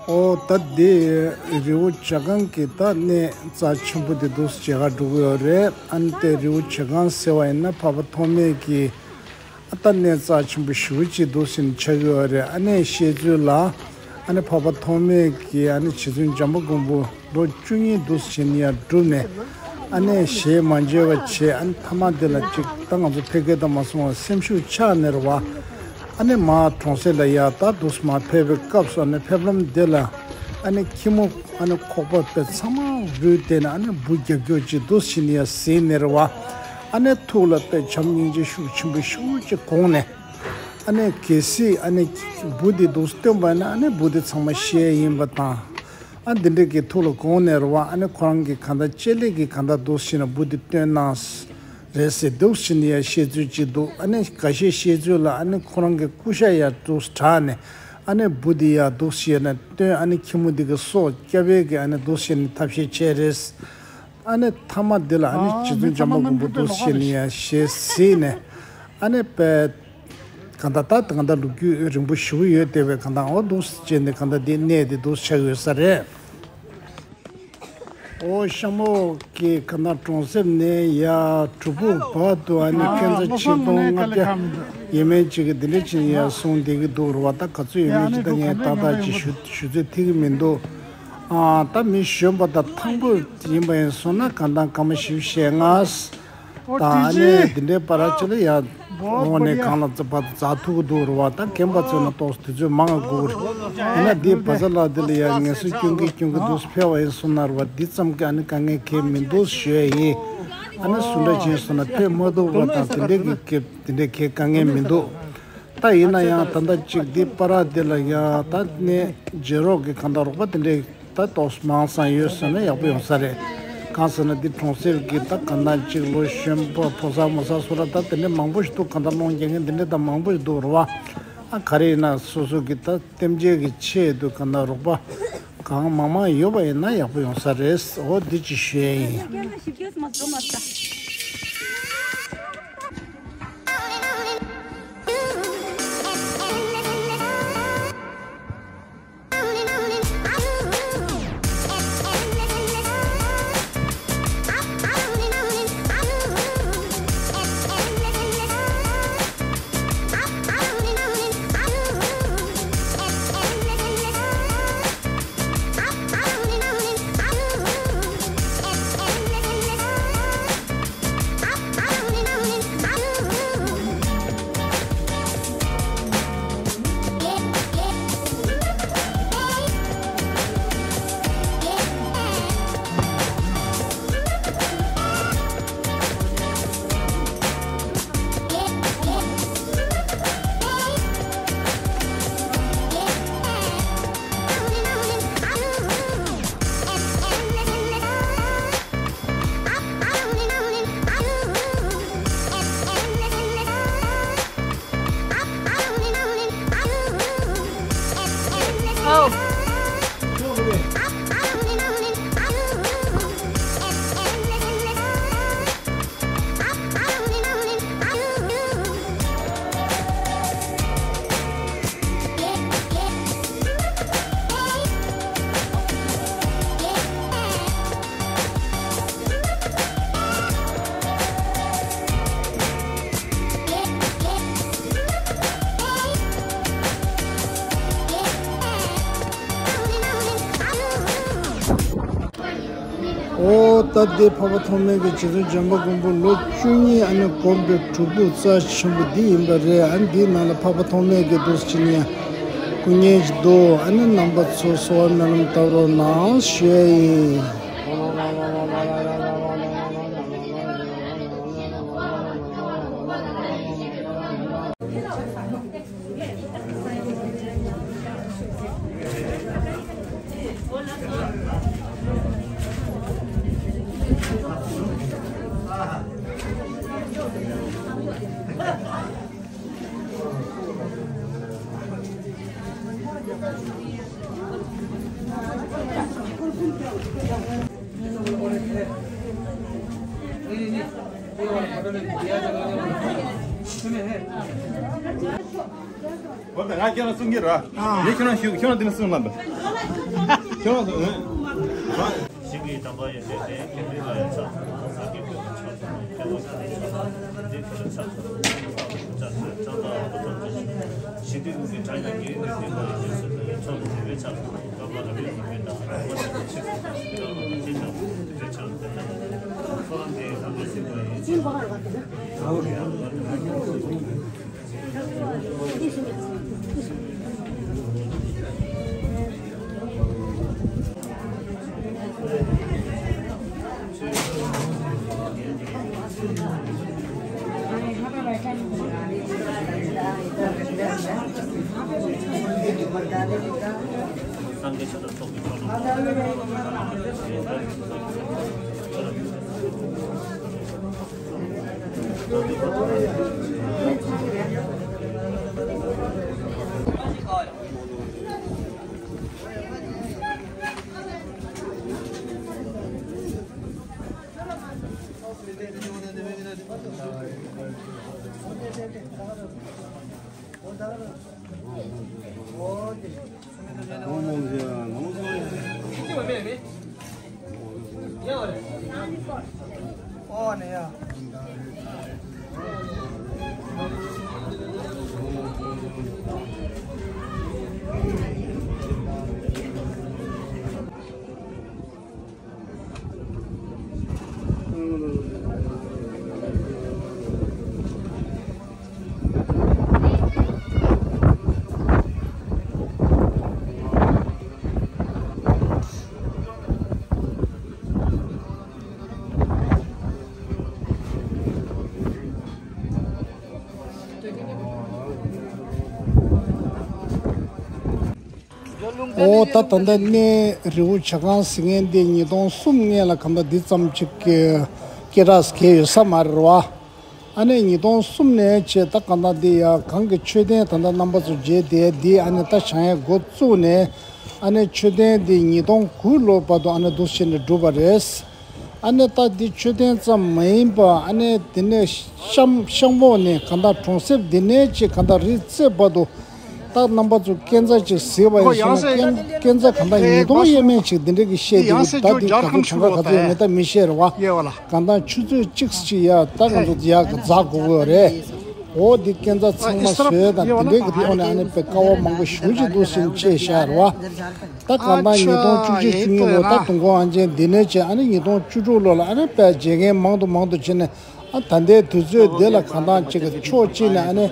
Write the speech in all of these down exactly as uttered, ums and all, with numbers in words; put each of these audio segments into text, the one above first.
ཨོ་ད་འདི་རི་བོ་བྱ་རྐང་གི་ད་གནས་རྩ་ཆེན་པོ་དེ་འདུག་སེ་མཇལ་ཁ་འགྲོ་གི་ཡོད་རེད། ཨ་ནི་དེ་རི་བོ་བྱ་རྐང་ཟེར་བ་ཡིན་ན་འཕགས་པ་ཐོགས་མེད་ཀྱི་ཨ་ད་གནས་རྩ་ཆེན་པོ་ཞེ་པོ་ཅིག་འདུག་སེ་ནི་ཆགས་ཀྱི་ཡོད་རེད། ཨ་ནི་བཤད་ཚུལ་ལ་ཨ་ནི་འཕགས་པ་ཐོགས་མེད་ཀྱི་ཨ་ནི་རྗེ་བཙུན་བྱམས་པ་མགོན་པོ་ལོ་བཅུ་གཉིས་འདུག་སེ་ནི་ཡར་བསྒྲུབས་ནས་ཨ་ནི་ཞལ་མ་མཇལ་བ་བྱས། ཨ་ནི་མཐའ་མ་དེ་ལ་ཅིག་ད་ང་ཚོ་ཕ་གི་ད་མ་སོང་བ་སེམས་ཤུགས་ཆག་ནས་རེད་བ། ཨ་ནི་མར་གྲོང་གསེབ་ལ་ཡར་ད་འདུག་སེ་མར་ཕེབས་པའི་སྐབས་སུ་ཨ་ནི་ཕེབས་ལམ་དེ་ལ་ཨ་ནི་ཁྱི་མོ་ཨ་ནི་ཁོག་པ་དཔེ་ཚང་མ་རུལ་བསྡད་ནས་ཨ་ནི་འབུ་རྒྱབ་སྐྱོར་ཅིག་འདུག་སེ་ནི་ཡར་གཟིགས་ནས་རེད་བ། ཨ་ནི་ཐུགས་ལ་དཔེ་བྱམས་སྙིང་རྗེ་ཤུགས་ཆེན་པོ་ཤུགས་ཅིག་དགོངས་ནས། ཨ་ནི་གལ་སྲིད་ཨ་ནི་འབུ་འདི་འདུག་སེ་བཏོན་པ་ཡིན་ན་ཨ་ནི་འབུ་འདི་ཚང་མ་ཤི་ཡས་ཡིན་པ་དང་། ཨ་འདི་འདྲ་གི་ཐུགས་ལ་དགོངས་ནས་རེད་བ། ཨ་ནི་ཁོ་རང་གི་གང་ལྟར་ལྕེ་ལེ་གི་གང་ལྟར་འདུག་སེ་ན་འབུ་འདི་བཏོན་གནང་རེད་ཟེར་འདུག་སེ་ནི་ཡ་བཤད་ཚུལ་ཅིག་འདུག་ཨ་ནི་འགའ་ཤས་བཤད་ཚུལ་ལ་ཨ་ནི་ཁོ་རང་གི་སྐུ་ཤ་ཡ་འདུག་སེ་དྲག་ནས་ཨ་ནི་འབུ་འདི་ཡ་འདུག་སེ་ན་བཏོན། ཨ་ནི་ཁྱི་མོ་འདི་གི་སྲོག་སྐྱབས་པའི་གི་ཨ་ནི་འདུག་སེ་ནི་ཐབས་ཤེས་བྱས་རེད། ཨ་ནི་མཐའ་མ་འདི་ལ་ཨ་ནི་རྗེ་བཙུན་བྱམས་པ་མགོན་པོ་འདུག་སེ་ནི་ཡ་ཞལ་གཟིགས་ནས་ཨ་ནི་པའི་གང་ལྟར་ད་གང་ལྟར་ལོ་རྒྱུས་རིང་པོ་ཞེ་པོ་ཡོད་བསྡད་པའི་གང་ལྟར་འོ་འདུག་སེ་བྱས་ནས་གང་ལྟར་འདི་གནས་འདི་འདུག་སེ་ཆགས་ཡོད་ས་རེད། ཨོ་ཤ་མོ་གི་གང་ལྟར་གྲོང་གསེབ་ནས་ཡ་གྲུ་ཕུག་བར་དུ་ཨ་ནི་ཁན་ཚ་ཆིག་སྟོང་ལྔ་བརྒྱ་ཡས་མས་ཅིག་གི་འདི་འདྲ་ཅིག་ཡ་སོང་བསྡད་ཀྱི་འདུག་རེད་བ། ད་ག་ཚོད་ཡོད་མེད་ཅིག་ད་ངས་ཏག་ཏག་ཅིག་ཞུ་ཞུ་ཚོད་ཐིག་གི་མི་འདུག་ཨ་ད་མི་གཞོན་པ་དང་ཐང་པོ་ཡིན་པ་ཡིན་སོང་ན་གང་ལྟར་སྐར་མ་བཞི་བཅུ་ཞེ་ལྔ། ད་ཨ་ནི་འདི་འདྲའི་བར་ཅིག་ལ་ཡ་འོང་ནས་གང་ལ་བར་དུ་འཛེག་ཐུབ་ཀྱི་འདུག་རེད་བ། ད་རྒན་པ་ཚོས་ན་ཏོག་ཙམ་དུས་ཚོད་མང་བ་དགོས་རེད། ཡིན་ན་འདི་བ་ཚ་ལགས་འདི་ལ་ཡ་ངལ་གསོ་སྐྱོན་གི་སྐྱོན་གི་འདུག་ཕེབས་པ་ཡིན་སོང་ན་རེད་བ། འདི་ཙམ་གྱི་ཨ་ནི་དཀའ་ངལ་གང་ཡང་མི་འདུག་ཞུ་ཡ་ཡིན། ཨ་ནི་སུ་འདྲ་ཅིག་སོང་ན་ཕེབས་མ་ཐུབ་པ་དང་དེ་འདྲའི་གི་སྐབས་དེ་འདྲའི་གི་དཀའ་ངལ་མི་འདུག་ད་ཡིན་ན་ཡང་ད་ལྟ་ཅིག་འདི་པ་ར་འདི་ལ་ཡ་ད་ནས་བརྗེ་རོགས་ཀྱི་གང་ལྟར་རོགས་པ་དེ་འདྲའི་ད་ཏོག་ཙམ་མང་ཙམ་ཡོད་ཟེར་ན་ཡག་པོ་ཡོང་ས་རེད། གང་ཟེར་ན་འདི་གྲོང་གསེབ་ཀྱི་ད་གང་ལྟར་ཅིག་ལོ་གཞོན་པ་ཕོ་གསར་མོ་གསར་སུ་ར་ད་དེ་འདྲའི་མང་པོ་ཞིག་འདུག་གང་ལྟར་སློང་རྒྱག་མཁན་དེ་འདྲའི་ད་མང་པོ་ཞིག་འདུག་རེད་བ། ཨ་ག་རེ་ཡིན་ན་སོ་སོ་གི་ད་རྟེན་འབྲེལ་གྱི་ཆེད་དུ་གང་ལྟར་རོགས་པ་གང་མང་མང་ཡོད་པ་ཡིན་ན་ཡག་པོ་ཡོང་ས་རེད། འོ་འདི་ཅིག་ཞུ་ཡ་ཡིན། ཨོ་ད་དེ་འཕགས་པ་ཐོགས་མེད་ཀྱི་རྗེ་བཙུན་བྱམས་པ་མགོན་པོ་ལོ་བཅུ་གཉིས་ཨ་ནི་གོམས་པའི་གྲུབ་ཕུག་རྩ་ཆེན་པོ་འདི་ཡིན་པ་རེད། ཨ་ནི་འདིའི་ནང་ལ་འཕགས་པ་ཐོགས་མེད་ཀྱི་འདུག་སེ་བྱས་ནས་སྐུ་བརྙན་ཅིག་འདུག་ཨ་ནི་རྣམ་པ་ཚོ་གསོལ་བ་སྨོན་ལམ་བཏབ་རོགས་གནང་ཞུ་ཡ་ཡིན། འོ་ད་ང་ཁྱེད་རང་གསུང་གི་ར། ངས་ཁྱེད་རང་ཞུ་ཁྱེད་རང་འདི་ནས་གསུང་ལབ་པ། ཁྱེད་རང་གསུང་ཨེ། ཞིང་གི་དམ་པ་ཡི་ལས་ཏེ་ཁྱེད་མི་ལ་ཡང་ཕྱག་འཚལ་ལོ། ས་ཀྱི་ཁྱོད་ལ་ཕྱག་འཚལ་ལོ། ཁྱེད་ལ་ཕྱག་འཚལ་ལོ། འདི་ཁྱོད་ལ་ཕྱག་འཚལ་ལོ། ཕྱག་འཚལ་ལོ། ཞིང་དུས་ཀྱི་དགྲ་ཡང་ཉེ་བའི་མི་ལ་ཡང་ཕྱག་འཚལ་ལོ། ཕྱག་འཚལ་ལོ། ཕྱག་འཚལ་ལོ། ཨོ་ད་ད་ལྟ་གནས་རི་བོ་བྱ་རྐང་ཟེར་མཁན་འདི་ཉིས་སྟོང་གསུམ་སྔོན་ལ་གང་ལྟར་འདི་ཙམ་ཅིག་གི་སྐད་གྲགས་སྐྱེས་ཡོད་ས་མ་རེད་བ། ཨ་ནི་ཉིས་སྟོང་གསུམ་ནས་བྱས་ད་གང་ལྟར་འདི་ཡ་གང་གི་མཆོད་རྟེན་ད་ལྟ་རྣམ་པ་ཚོ་མཇལ་བསྡད་འདི་ཨ་ནི་ད་བྱང་ཡས་འགོ་བཙུགས་ནས་ཨ་ནི་མཆོད་རྟེན་འདི་ཉིས་སྟོང་དགུ་ལོ་བར་དུ་ཨ་ནི་འདུག་བྱས་ནས་གྲུབ་པ་རེད། ཨ་ནི་ད་འདི་མཆོད་རྟེན་ཙམ་མ་ཡིན་པ་ཨ་ནི་དེ་ནས་གཤམ་གཤམ་འོག་ནས་གང་ལྟར་གྲོང་གསེབ་འདི་ནས་ཅིག་གང་ལྟར་རི་རྩེ་བར་དུ་ད་རྣམ་པ་ཚོ་སྐས་འཛེག་ཅིག་གཟིགས་པ་ཡིན་ཟེར་ན་སྐས་འཛེག་གང་ལྟར་ཉིས་སྟོང་ཡས་མས་ཅིག་འདི་འདྲ་གི་བཤད་འདི་ད་འདི་ག་ཚོད་གྲངས་ཀ་ག་ཚོད་ཡོད་མེད་ད་མི་ཤེས་རེད་བ། གང་ལྟར་ཆུ་ཚོད་གཅིག་ཅིག་ཡ་ད་ང་ཚོ་ཡ་ག་འཛེག་དགོས་ཀྱི་ཡོད་རེད། འོ་འདི་སྐས་འཛེག་ཚང་མ་བཟོས་དང་འདི་འདྲ་གི་ཐོག་ནས་ཨ་ནི་དཔེ་དཀའ་བ་མང་པོ་ཞེ་པོ་ཅིག་འདུག་སེ་བྱས་བཞག་རེད་བ། ད་གང་ལྟར་ཉིས་སྟོང་བཅུ་གཅིག་བཅུ་གཉིས་ལོ་ད་དུས་འཁོར་དབང་ཆེན་འདི་ནས་བྱས་ཨ་ནི་ཉིས་སྟོང་བཅུ་དྲུག་ལོ་ལ་ཨ་ནི་དཔེ་མཇལ་མཁན་མང་དུ་མང་དུ་ཕྱིན་ནས་ཨ་ད་ལྟའི་དུས་ཚོད་འདི་ལ་གང་ལྟར་ཅིག་གི་ཕྱོགས་གཅིག་ནས་ཨ་ནི་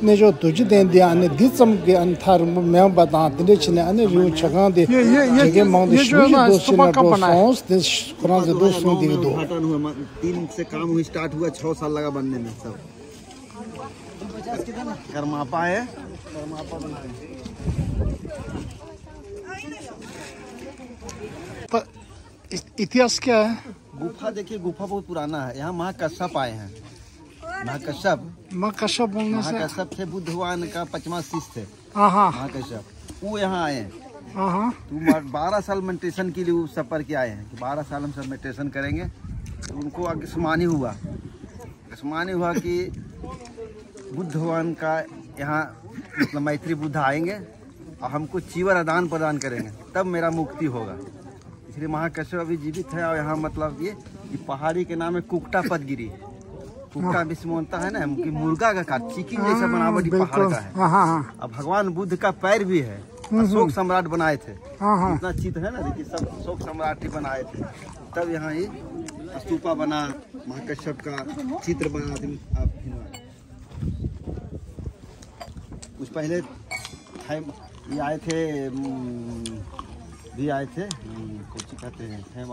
གནས་མཆོག་རྡོ་རྗེ་གདན་འདི་ཨ་ནི་འདི་ཙམ་གྱི་ཨ་ནི་ཐག་རིང་པོ་མེད་པ་དང་དེ་འདྲ་བྱས་ནས་ཨ་ནི་རི་བོ་བྱ་རྐང་འདི་མཇལ་མཁན་མང་དུ་ཞེ་པོ་ཅིག་འདུག་ཟེར་ནས་འགྲོ་སོང་། དེ་ཁོ་རང་ཚོས་འདུག་གསུངས་བསྡད་ཀྱི་འདུག उद्घाटन हुआ, तीन से काम हुई, स्टार्ट हुआ, छः साल लगा बनने में सब। करमापा है, करमापा बनाए हैं। पर इस-, इतिहास क्या है? गुफा देखिए, गुफा बहुत पुराना है। यहाँ महाकश्यप आए हैं। महाकश्यप। महाकश्यप बोलने से? महाकश्यप थे बुद्ध भगवान का पांचवा शिष्य थे। हाँ, हाँ। महाकश्यप, वो यहाँ आए हैं। हाँ, हाँ। तो बारह साल मेडिटेशन के लिए वो सब पढ़ के आए हैं कि बारह साल हम सब मेडिटेशन करेंगे। तो उनको आगे समानी हुआ, समानी हुआ कि बुद्ध भगवान का यहाँ, मतलब, मैत्री बुद्ध आएंगे और हमको चीवर आदान प्रदान करेंगे, तब मेरा मुक्ति होगा। इसलिए महाकश्यप अभी जीवित है और यहाँ, मतलब, ये, ये पहाड़ी के नाम है कुकटा पदगिरी। कुकटा हाँ। विश्व मानता है ना कि मुर्गा का काट, चिकन हाँ, जैसा बनावटी पहाड़ बिल्कुल। का है। हाँ, हाँ, हाँ। अब भगवान बुद्ध का पैर भी है। हम्म, अशोक हम्म। सम्राट बनाए थे। हाँ, हाँ। जितना चित्र है ना, देखिए, सब अशोक सम्राट ही बनाए थे। तब यहाँ ये स्तूपा बना, महाकश्यप का चित्र बना, आप कुछ पहले थाई, ये आए थे, हम्म, भी आए थे, हम्म, कुछ कहते हैं, थाई,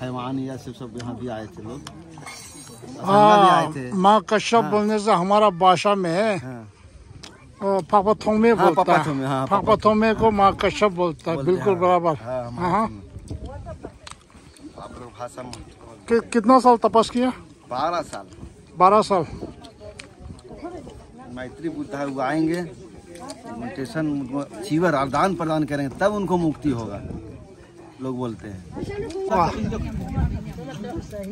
थाईवान या सब, सब यहाँ भी आए थे लोग। अथांगा भी आए हाँ, थे। माँ कश्यप हाँ। बोलने से हमारा भाषा में हाँ। ओ, पापा थोंगमे हाँ, बोलता पापा है। थोंगमे, हाँ, पापा पापा थोंगमे को माँ कश्यप बोलता है, बोलते बिल्कुल हैं। बराबर। हाँ, हाँ, हाँ। हमारे आप लोग भाषा में कि-, कितना साल तपस किया? बारह साल। बारह साल। मैत्री बुद्धा वो आएंगे, मेडिटेशन, उनको चीवर आदान प्रदान करेंगे, तब उनको मुक्ति होगा। लोग बोलते हैं। वाह।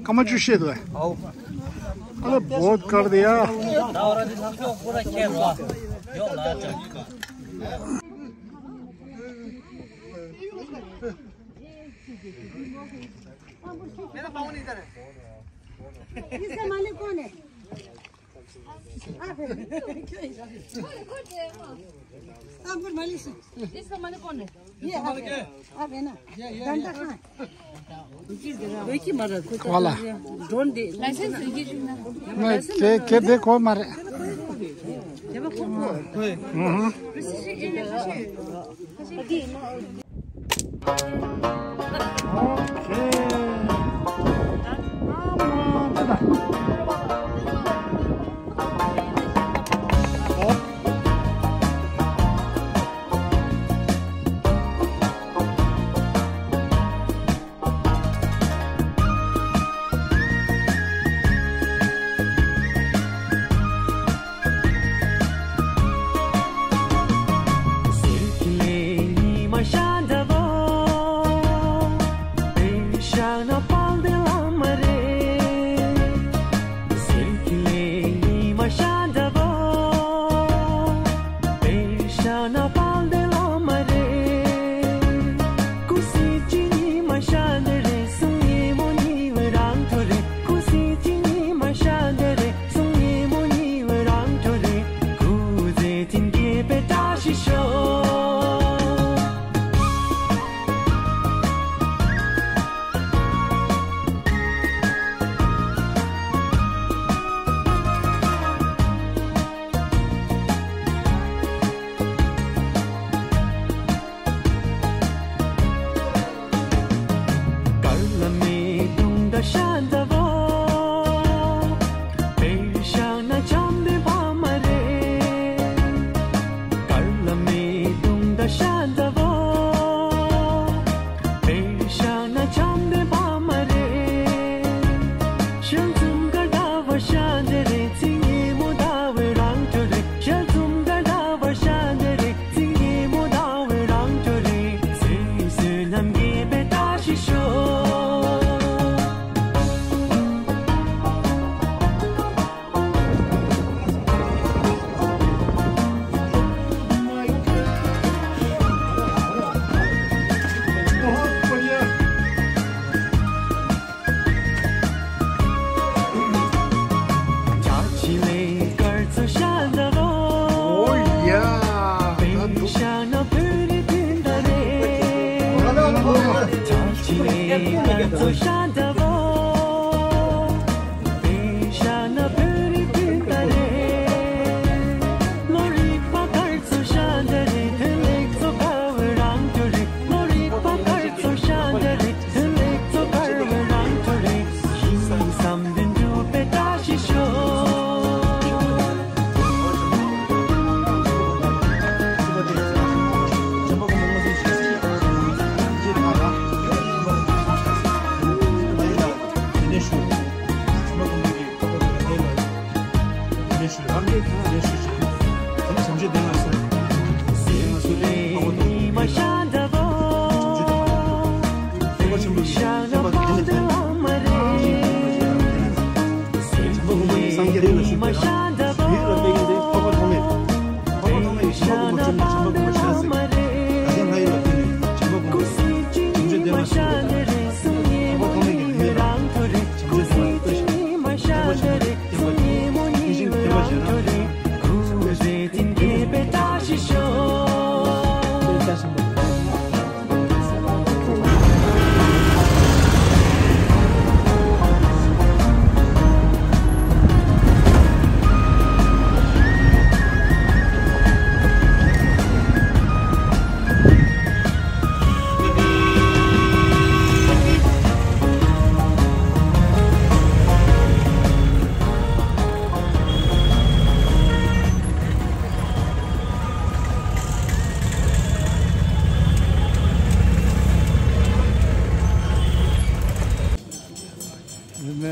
कमर चुशिए तो है। आओ। अरे, बहुत कर दिया। मेरा पावन इधर है। इसका मालिक कौन है? आप है। आप पर मालिक से। इसका मालिक कौन है? ये आप है। आप है ना? डंडा कहाँ है? वाला। लाइसेंस देखिए ना। नहीं, के, के देखो मारे। हम्म।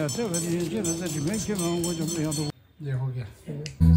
ལྟ་བའི་ཡན་ཆད་ལ་ཟེར་དྲི་མེད་ཁྱེད་ལ་དབང་པོ་འཇམ་དུ་ཡང་དུ། ལས་ཧོ་གེ།